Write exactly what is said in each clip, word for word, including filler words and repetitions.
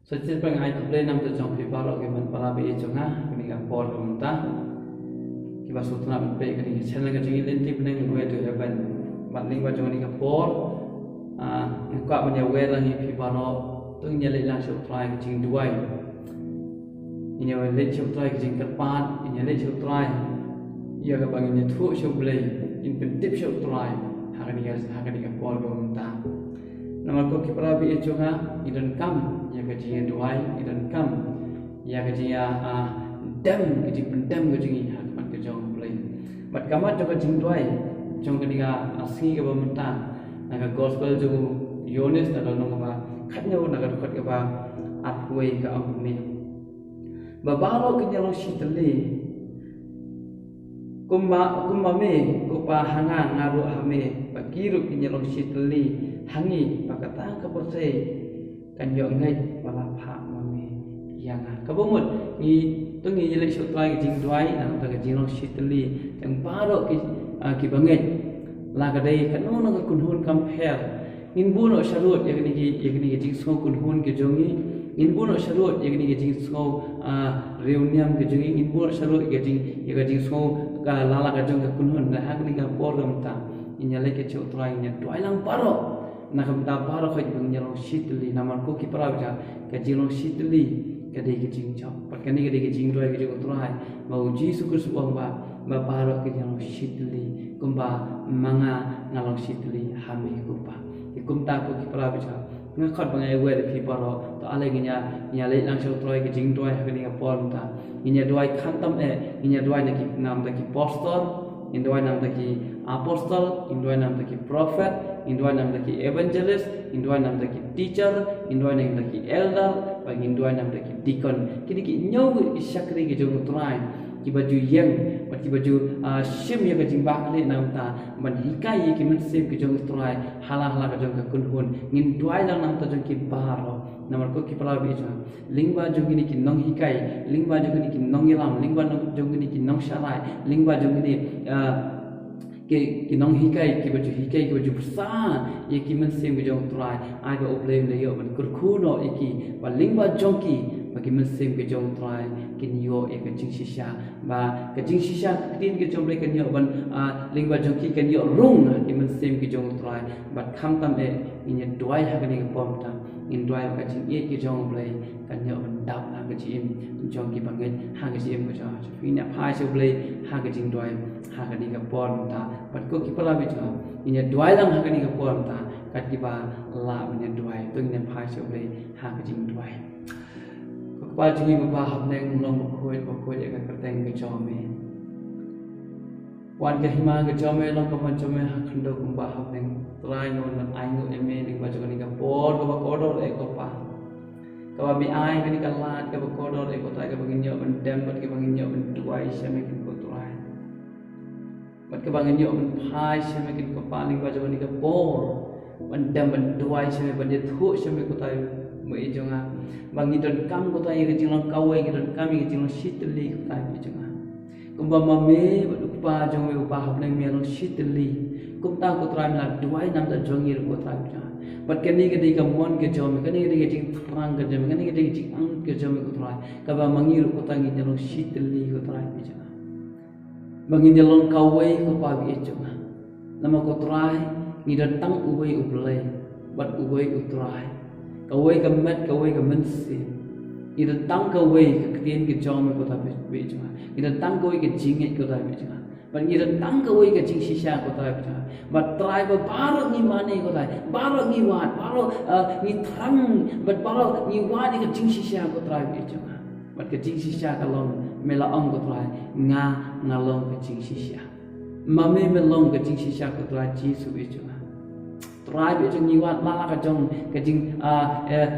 Sa shisien pat nga ai khublei na ka bynta jong phi baroh ki hynmen para baieit jong nga, ha kane ka por kaba mynta. Kiba sngewtynnat ban peit ha kane ka channel ka jong ngi Lynti Bneng, Way to Heaven. Bad lyngba jong kane ka por, ah, nga kwah ban ïa wer lang ïa phi baroh, to ngin ïa leit lang sha U Trai ka jingduwai. Ngin ïa leit sha U Trai ka jingkyrpad, ngin ïa leit sha U Trai ïa kaba ngin ïathuh sha U Blei, ngin pyntip sha U Trai ha kane ka, ha kane ka por kaba mynta. Namar ko ki para baieit jong nga, ngi donkam ïa ka jingïaduwai, ngi donkam ïa ka jingïa, ah, dem, ka jingpyndem ka jong ngi ha khmat ka jong U Blei. Bad ka mat jong ka jingduwai jong kane ka, ah, sngi kaba mynta, na ka gospel jong u Ïoannis, na ka lynnong kaba khathynñiew, na ka dkhot kaba arphew wei, ka ong kumne: Ba baroh kin ïalong shitylli kumba, kumba me, ko Pa, ha nga, nga ruh ha me, ba ki ruh kin ïalong shitylli ha ngi, ba kata ka pyrthei kan ïoh ngeit ba la phah ma me ïa nga. Kaba mut, ngi, to ngin ïa leit sha U Trai ka jingduwai, na ka bynta ka jinglong shitylli jong baroh ki, ah, kiba ngeit. La ka dei kano na ka kynhun kam pher, ngin buh noh sharud ïa kine ki, ïa kine ki jingsngew kynhun ki jong ngi. Ngin buh noh sharud ïa kine ki jingsngew, ah, riewniam ki jong ngi. Ngin buh noh sharud ïa ka jing, ïa ka jingsngew ka la la ka jong ka kynhun. Te ha kane ka por kaba mynta, ngin ïa leit sha U Trai, ngin ïa duwai lang baroh. Na ka bynta baroh, hooid, ba ngin ïalong shitylli, namar ko ki para baieit jong nga, ka jinglong shitylli ka dei ka jingjop. Bad kane ka dei ka jingduwai ka jong U Trai, ba U Jisu Khrist u ong ba, ba baroh kin ïalong shitylli kumba ma nga nga long shitylli ha me, ko Pa. Te kumta ko ki para baieit jong nga, nga khot ba nga ïa wer ïa phi baroh, to ale ngin ïa, ngin ïa leit lang sha U Trai ka jingduwai ha kane ka por mynta. Ngin ïa duwai khamtam eh, ngin ïa duwai na ki, na ka bynta ki pastor, ngin duwai na ka bynta ki apostle, ngin duwai na ka bynta ki prophet, ngin duwai na ka bynta ki evangelist, ngin duwai na ka bynta ki teacher, ngin duwai na ka bynta ki elder, bad ngin duwai na ka bynta ki deacon. Kine ki hynñiew ki shakri ki jong U Trai, kiba ju ïeng bad kiba ju, ah, shim ïa ka jingbakla na ka bynta ban hikai ïa ki mynsiem ki jong U Trai ha la ha la ka jong ka kynhun. Ngin duwai lang na ka bynta jong ki baroh. Namar ko ki para baieit jong nga, lyngba jong kine ki nonghikai, lyngba jong kine ki nongïalam, lyngba nong, jong kine ki nongsharai, lyngba jong kine, ah, ki, ki nonghikai, kiba ju hikai, kiba ju pyrshah ïa ki mynsiem ki jong U Trai, ai ba U Blei un ïoh ban kyrkhu noh ïa ki, ba lyngba jong ki, ba ki mynsiem ki jong U Trai kin ïoh ïa ka jingshisha, ba ka jingshisha ka ktien ka jong U Blei kan ïoh ban, ah, lyngba jong ki kan ïoh rung ha ki mynsiem ki jong U Trai. Bad khamtam eh, ngin ïa duwai ha kane ka por mynta, ngin duwai ba ka jingïeit ka jong U Blei kan ïoh ban dap ha ka jingim jong kiba ngeit, ha ka jingim ka jong nga. Ngin ïa phai sha U Blei ha ka jingduwai ha kane ka por mynta. Bad ko ki para baieit jong nga, ngin ïa duwai lang ha kane ka por mynta kat kiba lah ban ïa duwai. To ngin ïa phai sha U Blei ha ka jingduwai. Ko Kpa jong ngi uba ha bneng, long bakhuid bakhuid ïa ka kyrteng ka jong me. Wan ka hima ka jong me, long ka mon jong me ha khyndew kumba ha bneng. Trai, nga wan ban ainguh ïa me lyngba jong kane ka por kaba kordor eh, ko Pa, kaba me ai kane ka lad kaba kordor eh, ko Trai, kaba ngin ïoh ban dem bad kaba ngin ïoh ban duwai sha me, ko Trai. Bad kaba ngin ïoh ban phai sha me, ko Pa, lyngba jong kane ka por, ban dem ban duwai sha me, ban ïathuh sha me, ko Trai, baieit jong nga, ba ngi donkam, ko Trai, ïa ka jinglong kawei, ngi donkam ïa ka jinglong shitylli, ko Trai, baieit jong nga. Kumba ma me bad u Kpa jong me uba ha bneng me long shitylli, kumta, ko Trai, me la duwai na ka bynta jong ngi ruh, ko Trai, baieit jong nga. Bad kane ka dei ka mon ka jong me, kane ka dei ka jingthrang ka jong me, kane ka dei ka jingangnud ka jong me, ko Trai, kaba ma ngi ruh, ko Trai, ngin ïa long shitylli, ko Trai, baieit jong nga. Ba ngin ïa long kawei, ko Pa, baieit jong nga. Namar, ko Trai, ngi don tang uwei U Blei bad uwei U Trai, kawei ka met, kawei ka mynsiem. Ngi don tang kawei ka ktien ka jong me, ko Trai, baieit jong nga. Ngi don tang kawei ka jingngeit, ko Trai, baieit jong nga. Bad ngi don tang kawei ka jingshisha, ko Trai, baieit jong nga. Bad Trai, ba baroh ngi mane, ko Trai, baroh ngi wad, baroh, eh, ngi thrang, bad baroh ngi wad ïa ka jingshisha, ko Trai, baieit jong nga. Bad ka jingshisha ka long, me la ong, ko Trai, nga, nga long ka jingshisha. Ma me me long ka jingshisha, ko Trai Jisu, baieit jong nga. Trai, baieit jong nga, ngi wad la la ka jong ka jing, ah, eh,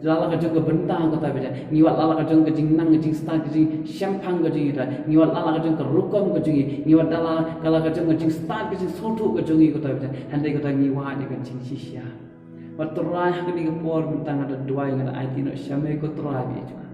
la la ka jong ka bynta, ko Trai, baieit jong nga. Ngi wad la la ka jong ka jingnang, ka jingstad, ka jingshemphang ka jong ngi, Trai. Ngi wad la la ka jong ka rukom ka jong ngi. Ngi wad la la ka, la ka jong ka jingstad, ka jingsngewthuh ka jong ngi, ko Trai, baieit jong nga. Hynrei, ko Trai, ngi wad ïa ka jingshisha. Bad Trai, ha kane ka por mynta nga da duwai, nga da aiti noh sha me, ko Trai, baieit jong nga.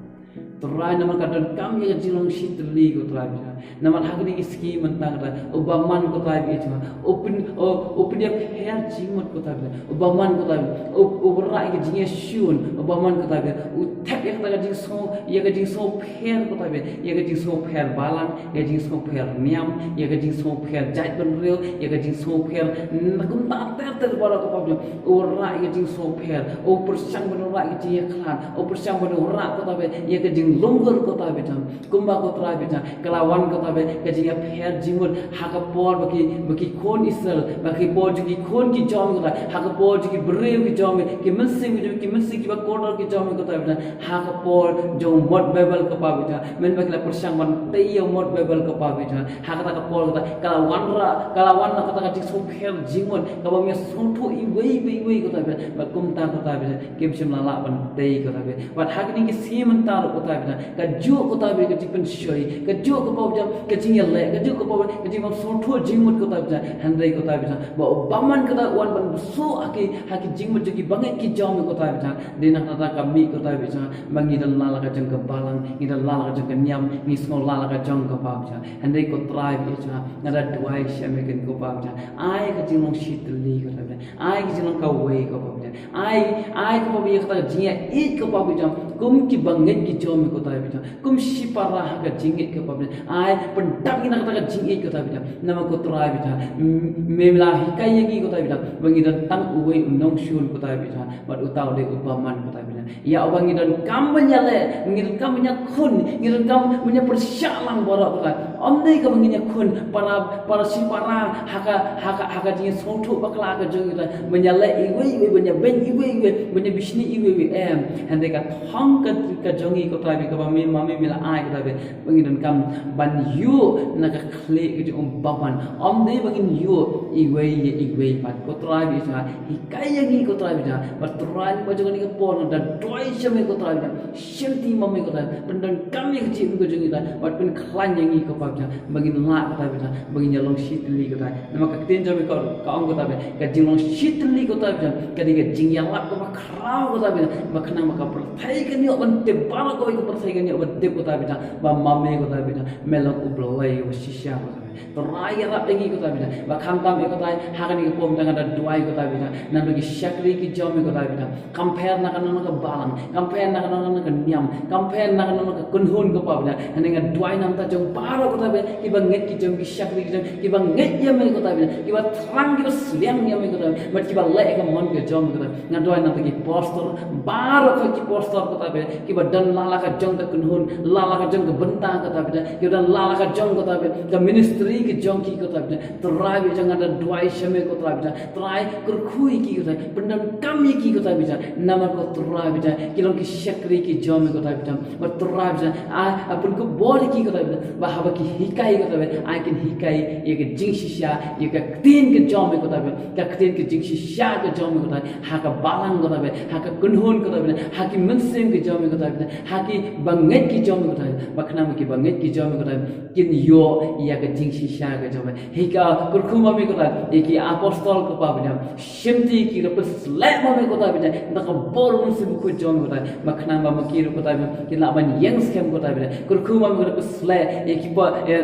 Trai namar ka donkam ïa ka jinglong shi tylli ko Trai Bishar. Namar ha kine ki sngi mynta ko Trai, u bymman ko Trai Bishar. U pyn, u, u pynïapher jingmut ko Trai Bishar. U bymman ko Trai Bishar. U, u rah ïa ka jingïashun, u bymman ko Trai Bishar. U thep ïa kata ka jingsngew, ïa ka jingsngewpher ko Trai Bishar. Ïa ka jingsngewpher balang, ïa ka jingsngewpher niam, ïa ka jingsngewpher jaitbynriew, ïa ka jingsngewpher na kumta ter ter baroh ko Trai Bishar. U rah ïa ka jingsngewpher, u pyrshang ban u rah ïa ka jingïakhlad, u pyrshang ban u rah ko Trai Bishar, ïa ka jinglungkur ko Trai Bishar. Kumba ko Trai Bishar, ka la wan ko Trai Bishar, ka jingïapher jingmut, ha ka por ba ki, ba ki khun Israel, ba ki por jong ki khun ki jong ko Trai, ha ka por jong ki briew ki jong, ki mynsiem ki jong, ki mynsiem kiba kordor ki jong ko Trai Bishar, ha ka por jong u mot Babel ko Pa Bishar, mynba ki la pyrshang ban tei ïa u mot Babel ko Pa Bishar, ha kata ka por ko Trai, ka la wanrah, ka la wan na kata ka jingsngewpher jingmut, kaba ym ïasngewthuh iwei pa iwei ko Trai Bishar, bad kumta ko Trai Bishar, kim shym la lah ban tei ko Trai Bishar. Bad ha kine ki sngi mynta ruh ko Trai Bishar, kajuh ko Trai Bishar ka jingpynshoi, kajuh ko Pa Bishar ka jingïaleh, kajuh ko Pa Bishar ka jingbymsngewthuh jingmut ko Trai Bishar, hynrei ko Trai Bishar, ba u bymman ko Trai Bishar u wan ban buh shuh ha ki, ha ki jingmut jong ki bangeit ki jong ko Trai Bishar. Dei na kata ka mih ko Trai Bishar, ba ngi don la la ka jong ka balang, ngi don la la ka jong ka niam, ngi sngew la la ka jong ka Pa Bishar. Hynrei ko Trai Bishar, nga da duwai sha me keiñ ko Pa Bishar, ai ka jinglong shi tylli ko Trai Bishar, ai ka jinglong kawei ko Pa Bishar, ai, ai ko Pa Bishar ïa kata ka jingïaieit ko Pa Bishar, kum ki bangeit ki jong me ko Trai Bishar, kum shipara ha ka jingngeit ko Pa Bishar, ai pyndap ngi na kata ka jingngeit ko Trai Bishar. Namar ko Trai Bishar, m-, me la hikai ïa ngi ko Trai Bishar, ba ngi don tang uwei u nongshun ko Trai Bishar, bad uta u dei u bymman ko Trai Bishar. Ïa uba ngi donkam ban ïaleh, ngi donkam ban ïakhun, ngi donkam ban ïapyrshah lang baroh ko Trai. Ym dei kaba ngin ïakhun para, para shipara ha ka, ha ka, ha ka jingsngewthuh bakla ka jong ngi Trai, ban ïaleh iwei iwei, ban ïabeiñ iwei iwei, ban ïabishni iwei iwei, em. Hynrei ka thong ka, ka jong ngi ko Trai Bishar, kaba me, ma me me la ai ko Trai Bishar, ba ngi donkam ban ïuh na ka khlieh ka jong u bymman. Ym dei ba ngin ïuh iwei ïa iwei pat. Ko Trai Bishar, hikai ïa ngi ko Trai Bishar, bad Trai, ba jong kane ka por nga da duwai sha me ko Trai Bishar, shimti ma me ko Trai, pyndonkam ïa ka jingim ka jong ngi Trai, bad pynkhlaiñ ïa ngi ko Pa Bishar, ba ngin lah ko Trai Bishar, ba ngin ïalong shi tylli ko Trai. Namar ka ktien jong me ka, ka ong ko Trai Bishar, ka jinglong shi tylli ko Trai Bishar, ka dei ka jingïalap kaba khraw ko Trai Bishar, ba khnang ba ka pyrthei kan ïoh ban tip, baroh kawei ka pyrthei kan ïoh ban tip ko Trai Bishar, ba ma me ko Trai Bishar, me long U Blei uba shisha ko Trai Bishar. Trai ïarap ïa ngi ko Trai Bishar, ba khamtam ïa ko Trai, ha kane ka por mynta nga da duwai ko Trai Bishar, namar ki shakri ki jong me ko Trai Bishar, kam pher na kano kano ka balang, kam pher na kano kano ka niam, kam pher na kano kano ka kynhun ko Pa Bishar. Hynrei nga duwai na ka bynta jong baroh ko Trai Bishar, kiba ngeit ki jong, ki shakri ki jong, kiba ngeit ïa me ko Trai Bishar, kiba thrang, kiba sliang ïa me ko Trai Bishar, bad kiba leh ïa ka mon ka jong me ko Trai Bishar. Nga duwai na ka bynta ki pastor, baroh ka ki pastor ko Trai Bishar, kiba don la la ka jong ka kynhun, la la ka jong ka bynta ko Trai Bishar, kiba don la la ka jong ko Trai Bishar, ka ministry ka jong ki ko Trai Bishar. Trai Bishar, nga da duwai sha me ko Trai Bishar, Trai kyrkhu ïa ki ko Trai, pyndonkam ïa ki ko Trai Bishar, namar ko Trai Bishar, ki long ki shakri ki jong me ko Trai Bishar, bad Trai Bishar, ai, ai pynkupbor ïa ki ko Trai Bishar, ba haba ki hikai ko Trai Bishar, ai kin hikai ïa ka jingshisha, ïa ka ktien ka jong me ko Trai Bishar, ka ktien ka jingshisha ka jong me ko Trai, ha ka balang ko Trai Bishar, ha ka kynhun ko Trai Bishar, ha ki mynsiem ka jong me ko Trai Bishar, ha ki bangeit ki jong me ko Trai Bishar, ba khnang ba ki bangeit ki jong me ko Trai Bishar, kin ïoh ïa ka jingshisha ka jong me. Hikai, kyrkhu ma me ko Trai, ïa ki apostol ko Pa Bishar, shimti ki, pynsleh ma me ko Trai Bishar da ka bor Mynsiem Bakhuid jong me ko Trai, ba khnang ba ma ki ruh ko Trai Bishar kin lah ban ïeng skhem ko Trai Bishar. Kyrkhu ma me ko Trai, pynsleh ïa ki pa, ïa,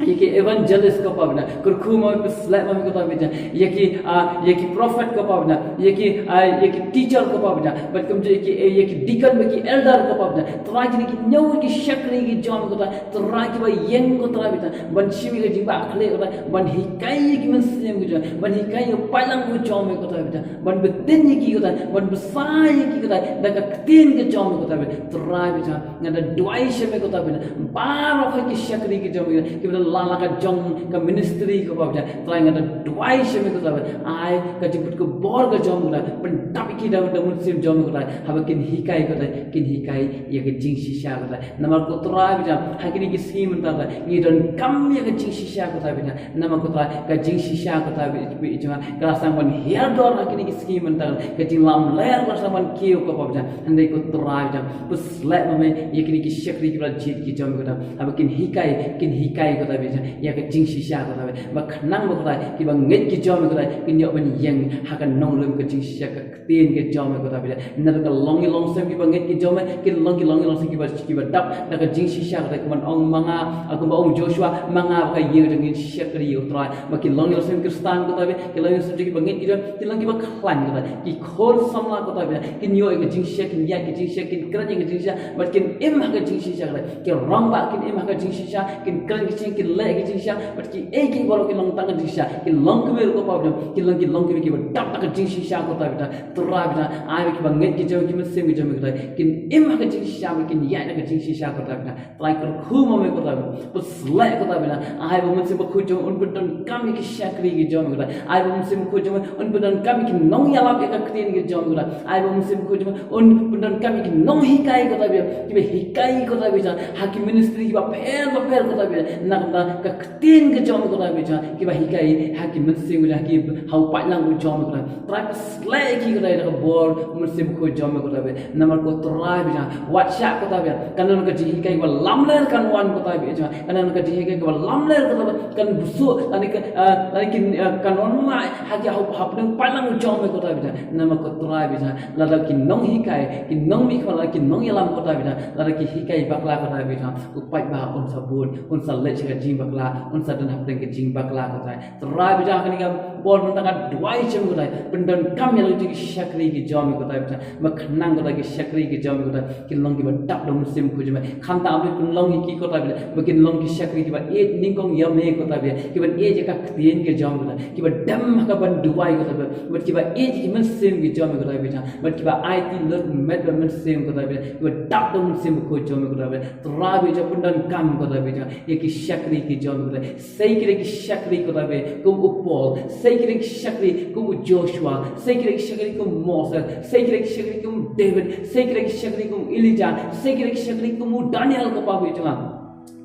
ïa ki evangelist ko Pa Bishar. Kyrkhu ma me, pynsleh ma me ko Trai Bishar, ïa ki, ah, ïa ki prophet ko Pa Bishar, ïa ki, ah, ïa ki teacher ko Pa Bishar, bad kumjuh ïa ki, eh, ïa ki deacon bad ki elder ko Pa Bishar. Trai, kine ki hynñiew ki shakri ki jong me ko Trai, Trai kiba ïeng ko Trai Bishar, ban shim ïa ka jingbakla ko Trai, ban hikai ïa ki mynsiem ki jong, ban hikai ïa u paidlang u jong me ko Trai Bishar, ban btin ïa ki ko Trai, ban bsa ïa ki ko Trai, da ka ktien ka jong me ko Trai Bishar. Trai Bishar, nga da duwai sha me ko Trai Bishar, baroh ki shakri ki jong me, kiba don la la ka jong ka ministry ko Pa Bishar. Trai, nga da duwai sha me ko Trai Bishar, ai ka jingpynkupbor ka jong me ko Trai, pyndap ïa ki da, da u Mynsiem jong me ko Trai, haba kin hikai ko Trai, kin hikai ïa ka jingshisha ko Trai. Namar ko Trai Bishar, ha kine ki sngi mynta Trai, ngi donkam ïa ka jingshisha ko Trai Bishar. Namar ko Trai, ka jingshisha ko Trai Bishar, ka la sdang ban hiar dor ha kine ki sngi mynta Trai, ka jinglamler ka la sdang ban kiew ko Pa Bishar. Hynrei ko Trai Bishar, pynsleh ma me ïa kine ki shakri kiba la jied ki jong me ko Trai, haba kin hikai, kin hikai Ko Trai Blei, ïa ka jingshisha, ko Trai Blei. Ba khnang ba, ko Trai, kiba ngeit ki jong me, ko Trai, kin ïoh ban ïeng ha ka nongrim ka jingshisha, ka ktien ka jong me, ko Trai Blei. Naduh ka longïing longsem kiba ngeit ki jong me, kin long ki longïing longsem kiba, kiba dap da ka jingshisha, ko Trai, kumba ong ma nga, ah, kumba ong Joshua, ma nga ba ka ïing jong ngi ngin shakri ïa u Trai. Ba ki longïing longsem Khristan, ko Trai Blei, ki longïing longsem kiba ngeit ki jong, kin long kiba khlaiñ, ko Trai. Ki khun samla, ko Trai Blei, kin ïoh ïa ka jingshisha, kin ïaid ka jingshisha, kin kren ïa ka jingshisha, bad kin im ha ka jingshisha, ko Trai. Ki rangbah kin im ha ka jingshisha, kin kren ka jing, kin leh ka jingshisha, bad kiei kiei baroh kin long tang ka jingshisha, kin long kumne ruh, ko Pa Blei, kin long, kin long kumne kiba dap da ka jingshisha, ko Trai Blei. Trai Blei, ai ba kiba ngeit ki jong me, ki mynsiem ki jong me, ko Trai, kin im ha ka jingshisha, bad kin ïaid da ka jingshisha, ko Trai Blei. Trai kyrkhu ma me, ko Trai Blei. Pynsleh, ko Trai Blei. Ai ba u Mynsiem Bakhuid jong me un pyndonkam ïa ki shakri ki jong me, ko Trai. Ai ba u Mynsiem Bakhuid jong me un pyndonkam ïa ki nongïalam ïa ka ktien ki jong me, ko Trai. Ai ba u Mynsiem Bakhuid jong me un pyndonkam ïa ki nonghikai, ko Trai Blei, kiba hikai, ko Trai Blei, ha ki ministry kiba pher ba pher, ko Trai Blei. Na ka bynta ka ktien ka jong me, ko Trai Blei, kiba hikai ha ki mynsiem, ha ki, ha u paidlang u jong me, ko Trai. Trai pynsleh ïa ki, ko Trai, da ka bor u Mynsiem Bakhuid jong me, ko Trai Blei. Namar, ko Trai Blei, wat shah, ko Trai Blei, kan don ka jinghikai kaba lamler kan wan, ko Trai Blei, kan don ka jinghikai kaba lamler, ko Trai Blei, kan bsut, lane ka, eh, lane kin, eh, kan wan lai ha ki, ha u, hapdeng paidlang u jong me, ko Trai Blei. Namar, ko Trai Blei, lada ki nonghikai, ki nongmihkhmat, lada ki nongïalam, ko Trai Blei, lada ki hikai bakla, ko Trai Blei, u paidbah un sa bun, un sa leit sha ka jingbakla, un sa don hapdeng ka jingbakla, ko Trai. Trai Blei, kane ka por mynta nga duwai sha me, ko Trai, pyndonkam ïa la ki shakri ki jong me, ko Trai Blei. Ba khnang, ko Trai, ki shakri ki jong me, ko Trai, kin long kiba dap da u Mynsiem Bakhuid jong me. Khamtam ba kin long ïa ki, ko Trai Blei, ba kin long ki shakri kiba ïeit nyngkong ïa me, ko Trai Blei, kiban ïeit ïa ka ktien ka jong me, ko Trai, kiba dem ha kaban duwai, ko Trai Blei, bad kiba ïeit ïa ki mynsiem ki jong me, ko Trai Blei, bad kiba aiti lut met bad mynsiem, ko Trai Blei, kiba dap da u Mynsiem Bakhuid jong me, ko Trai Blei. Trai Blei, pyndonkam, ko Trai Blei, ïa ki shakri ki jong me, ko Trai. Sei ki da ki shakri, ko Trai Blei, kum u Paul, sei ki da ki shakri kum u Joshua, sei ki da ki shakri kum u Moses, sei ki da ki shakri kum u David, sei ki da ki shakri kum u Elijah, sei ki da ki shakri kum u Daniel, ko Pa Blei jong nga.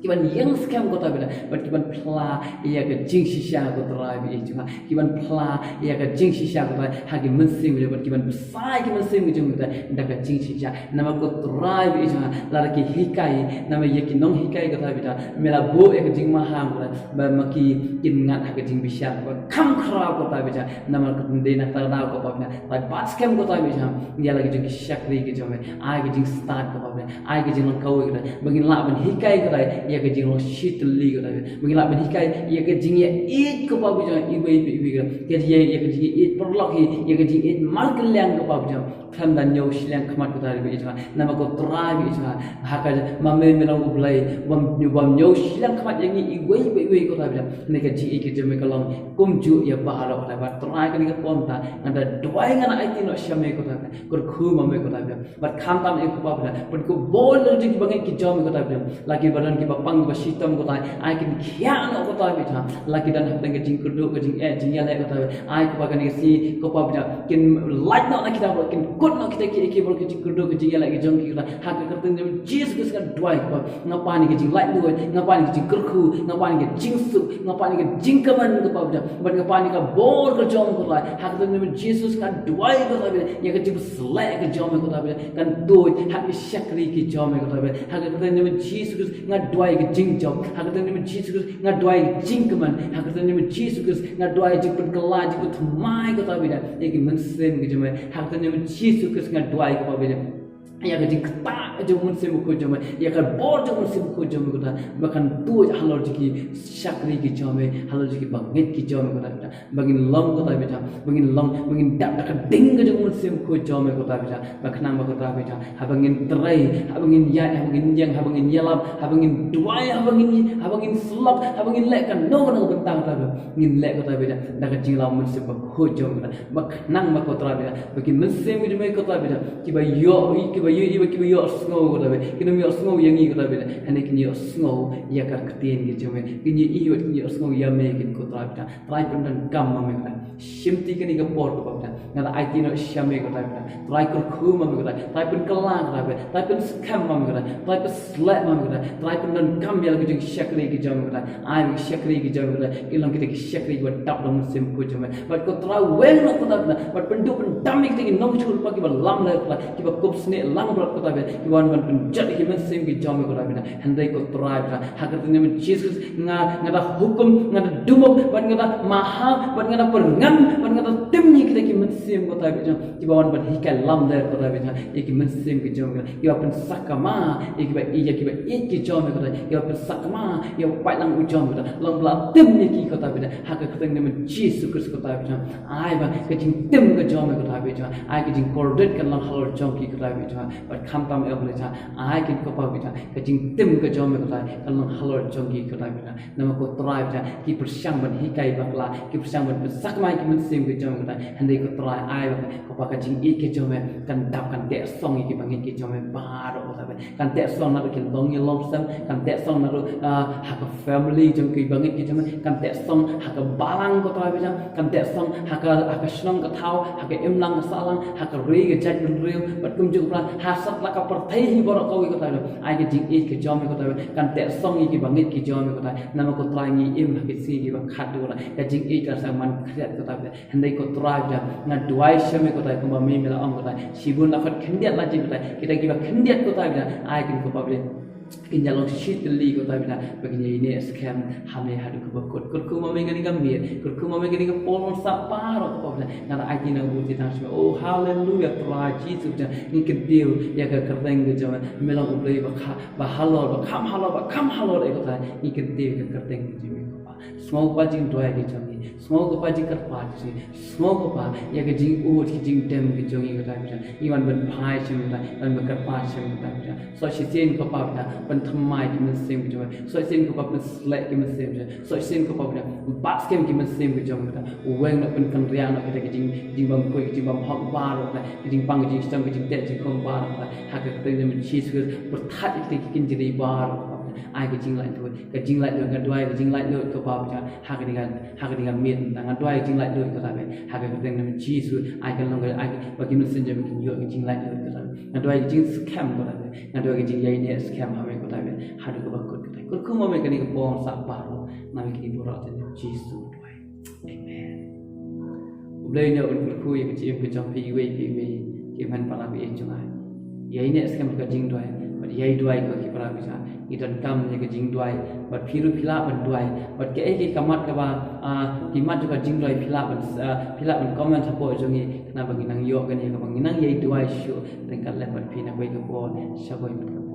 Kiban ïeng skhem, ko Trai Blei, bad kiban phla ïa ka jingshisha, ko Trai Blei jong nga. Kiban phla ïa ka jingshisha, ko Trai, ha ki mynsiem, bad kiban bsa ïa ki mynsiem ki jong me, ko Trai, da ka jingshisha. Namar, ko Trai Blei jong nga, lada ki hikai, namar ïa ki nonghikai, ko Trai Blei, me la buh ïa ka jingmaham, ko Trai, ba ma ki kin ngat ha ka jingbishar kaba kham khraw, ko Trai Blei jong nga. Namar ka dei na kata ka daw, ko Pa Blei, Trai bat skhem, ko Trai Blei jong nga, ïa la ki jong ki shakri ki jong me, ai ka jingstad, ko Pa Blei, ai ka jinglong kawei, ko Trai, ba ngin lah ban hikai, ko Trai, ïa ka jinglong shitylli, ko Trai, ba ngin lah ban hikai ïa ka jingïaieit, ko Pa Blei jong nga, iwei pa iwei, ko Trai, ka jingïaieit, ïa ka jingïaieit paralok hi, ïa ka jingïaieit markylliang, ko Pa Blei jong nga. Khlem da ñiew shiliang khmat, ko Trai Blei jong nga. Namar, ko Trai Blei jong nga, ha ka, ma me, me long U Blei ubym, ubym ñiew shiliang khmat ïa ngi iwei pa iwei, ko Trai Blei. Kane ka jingïeit ka jong me ka long kumjuh ïa baroh, ko Trai. Bad Trai, kane ka por mynta nga da duwai, nga da aiti noh sha me, ko Trai Blei. Kyrkhu ma me, ko Trai Blei. Bad khamtam ïa, ko Pa Blei, bad ka bor la ki jong kiba ngeit ki jong me, ko Trai Blei. La kiba don kiba pang kiba shitom, ko Trai, ai kin khiah noh, ko Trai Blei jong nga. La ki don hapdeng ka jingkyrduh, ka jingeh, jingïaleh, ko Trai Blei. Ai, ko Pa, kane ka sngi, ko Pa Blei jong nga, kin lait noh na kita baroh, kin kut noh kita kiei kiei baroh ki jingkyrduh, ki jingïaleh ki jong ki, ko Trai. Ha ka kyrteng jong u Jisu Khrist nga duwai, ko Pa. Nga pan ïa ka jinglaitluid, nga pan ïa ka jingkyrkhu, nga pan ïa ka jingsuk, nga pan ïa ka jingkmen, ko Pa Blei jong nga. Bad nga pan ïa ka bor ka jong me, ko Trai. Ha ka kyrteng jong u Jisu Khrist nga duwai, ko Trai Blei, ïa ka jingpynsleh ka jong me, ko Trai Blei, kan tuid ha ki shakri ki jong me, ko Trai Blei. Ha ka kyrteng jong u Jisu Khrist nga duwai ka jingjop. Ha ka kyrteng jong u Jisu Khrist nga duwai ka jingkmen. Ha ka kyrteng jong u Jisu Khrist nga duwai jingpynkylla, jingpynthymmai, ko Trai Blei, ïa ki mynsiem ki jong me. Ha ka kyrteng jong u Jisu Khrist nga duwai, ko Pa Blei, ïa ka jingktah jong u Mynsiem Bakhuid jong me, ïa ka bor jong u Mynsiem Bakhuid jong me, ko Trai, ba kan tuid halor jong ki shakri ki jong me, halor jong kiba ngeit ki jong me, ko Trai Blei. Ba ngin long, ko Trai Blei jong nga, ba ngin long, ba ngin dap da ka ding ka jong u Mynsiem Bakhuid jong me, ko Trai Blei jong nga. Ba khnang ba, ko Trai Blei jong nga, haba ngin trei, haba ngin ïaid, haba ngin ïeng, haba ngin ïalam, haba ngin duwai, haba ngin, haba ngin slok, haba ngin leh kano kano ka bynta, ko Trai Blei, ngin leh, ko Trai Blei jong nga, da ka jinglaw u Mynsiem Bakhuid jong me, ko Trai. Ba khnang ba, ko Trai Blei jong nga, ba ki mynsiem ki jong me, ko Trai Blei jong nga, kiba ïoh, kiba ïoh, kiba, kiba ïohsngew, ko Trai Blei, kin ym ïohsngew ïa ngi, ko Trai Blei jong nga, hynrei kin ïohsngew ïa ka ktien ka jong me, kin ïoh, kin ïohsngew ïa me, kin, ko Trai Blei jong nga. Trai pyndonkam ma me, ko Trai. Shimti kane ka por, ko Pa Blei jong nga, nga da aiti noh sha me, ko Trai Blei jong nga. Trai kyrkhu ma me, ko Trai. Trai pynkylla, ko Trai Blei jong nga. Trai pynskhem ma me, ko Trai. Trai pynsleh ma me, ko Trai. Trai pyndonkam ïa la ki jong ki shakri ki jong me, ko Trai. Ai ba ki shakri ki jong me, ko Trai, kin long kita Shakri kiba dap da u Mynsiem Bakhuid jong me. Bad ko Trai, weng noh ko Trai Pitan. Bad pynduh pyndam ïa kita ki nongshun pha kiba lamler ko Trai, kiba kup snieh langbrot ko Trai Pitan, kiba wan ban pynjot ïa ki mynsiem ki jong me ko Trai Pitan. Hynrei ko Trai Pitan, ha ka kyrteng jong me Jisu Khrist, nga, nga da hukum, nga da dumok, bad nga da maham, bad nga da pyrngam, bad nga da tim ïa kita ki mynsiem ko Trai Pitan, kiba wan ban hikai lamler ko Trai Pitan ïa ki mynsiem ki jong me, kiba pynsakma ïa kiba ïeit, ïa kiba ïeit ki jong me ko Trai, kiba pynsakma ïa u paidlang u jong me ko Trai. Long ba la tim ïa ki ko Trai Pitan, ha ka kyrteng jong me Jisu Khrist ko Trai Pitan. Ai ba ka jingtim ka jong me ko Trai Pitan, ai ka jingkordit kan long halor jong ki ko Trai Pitan. Bad khamtam eh ko Trai Pitan, ai kin ko Pa Pitan, ka jingtim ka jong me ko Trai kan long halor jong ki ko Trai Pitan. Namar ko Trai Pitan, ki pyrshang ban hikai bakla, ki pyrshang ban pynsakma ïa ki mynsiem ki jong me ko Trai. Hynrei ko Trai, ai ba ko Pa, ka jingïeit ka jong me kan dap, kan teh song ïa ki bangeit ki jong me baroh ko Trai Pitan. Kan teh song naduh ki longïing longsem, kan teh song naduh, ah, ha ka family jong ki bangeit ki jong me, kan teh song ha ka balang ko Trai Pitan, kan teh song ha ka, ha ka shnong ka thaw, ha ka imlang ka sahlang, ha ka ri ka jaitbynriew, bad kumjuh ko Trai, ha satlak ka pyrthei hi baroh kawei ko Trai Pitan. Ai ka jingïeit ka jong me ko Trai Pitan, kan teh song ïa ki bangeit ki jong me ko Trai. Namar ko Trai, ngi im ha ki sngi kiba khatduh ko Trai, ka jingïeit ka sdang man khriat ko Trai Pitan. Hynrei ko Trai Pitan, nga duwai sha me ko Trai, kumba me, me la ong ko Trai, shibun la khot khyndiat la jied ko Trai. Kita kiba khyndiat ko Trai Pitan, ai kin ko Pa Pitan, kin ïa long shi tylli ko Trai Pitan, ba kin ïa ïehnoh skhem ha me haduh kaba kut. Kyrkhu ma me kane ka miet, kyrkhu ma me kane ka por, sa baroh ko Pa Pitan. Nga da ai kine ki bynta tang sha me. Oh, haleluya, Trai Jisu Pitan, ngi kyntiew ïa ka kyrteng ka jong me. Me long U Blei ba kha, ba halor, ba kham halor, ba kham halor eh ko Trai. Ngi kyntiew ïa ka kyrteng ka jong me ko Pa. Sngew ko Pa jingduwai ki jong ngi. Sngew ko Pa jingkyrpad ki jong ngi. Sngew ko Pa ïa ka jingud, ka jingdem ki jong ngi ko Trai Pitan. Ngi wan ban phai sha me ko Trai, wan ban kyrpad sha me ko Trai Pitan. Sngewsih sien ko Pa Pitan, pynthymmai ki mynsiem ki jong ngi. Sngewsih sien ko Pa, pynsleh ki mynsiem ki jong ngi. Sngewsih sien ko Pa Pitan, bat skhem ki mynsiem ki jong ngi ko Trai. Weng noh, pynkynriah noh kita ki jing, jingbymkhuid, ki jingbymhok baroh ko Trai. Ki jingpang, ki jingshitom, ki jingteh jingkhum baroh ko Trai. Ha ka kyrteng jong me Jisu, pyrthat ïa kita ki kynjri baroh ko Pa Pitan. Ai ka jinglaitluid, ka jinglaitluid, nga duwai ka jinglaitluid ko Pa Pitan. Ha kane ka, ha kane ka miet mynta nga duwai ka jinglaitluid ko Trai Pitan. Ha ka kyrteng jong me Jisu, ai kan long ka, ai ba ki mynsiem jong me kin ïoh ka jinglaitluid ko Trai Pitan. Nga duwai ka jingskhem ko Trai Pitan. Nga duwai ka jingïaineh skhem ha me ko Trai Pitan. Haduh kaba kut ko Trai. Kyrkhu ma me kane ka por, sa baroh. Na me kine baroh ha ka kyrteng jong me Jisu duwai. Amen. U Blei un ïoh ban kyrkhu ïa ka jingim ka jong phi iwei pa iwei, ki hynmen para baieit jong nga. Ïaineh skhem ka jingduwai, bad ïai duwai ko ki para bangeit. Ngi donkam ïa ka jingduwai, bad phi ruh phi lah ban duwai, bad kaei kaei ka mat kaba, ah, ki mat jong ka jingduwai phi lah ban, ah, phi lah ban comment hapoh jong ngi, khnang ba ngin nang ïoh kane kaba ngin nang ïai duwai shuh ryngkat lem bad phi na kawei ka por sha kawei pat ka por.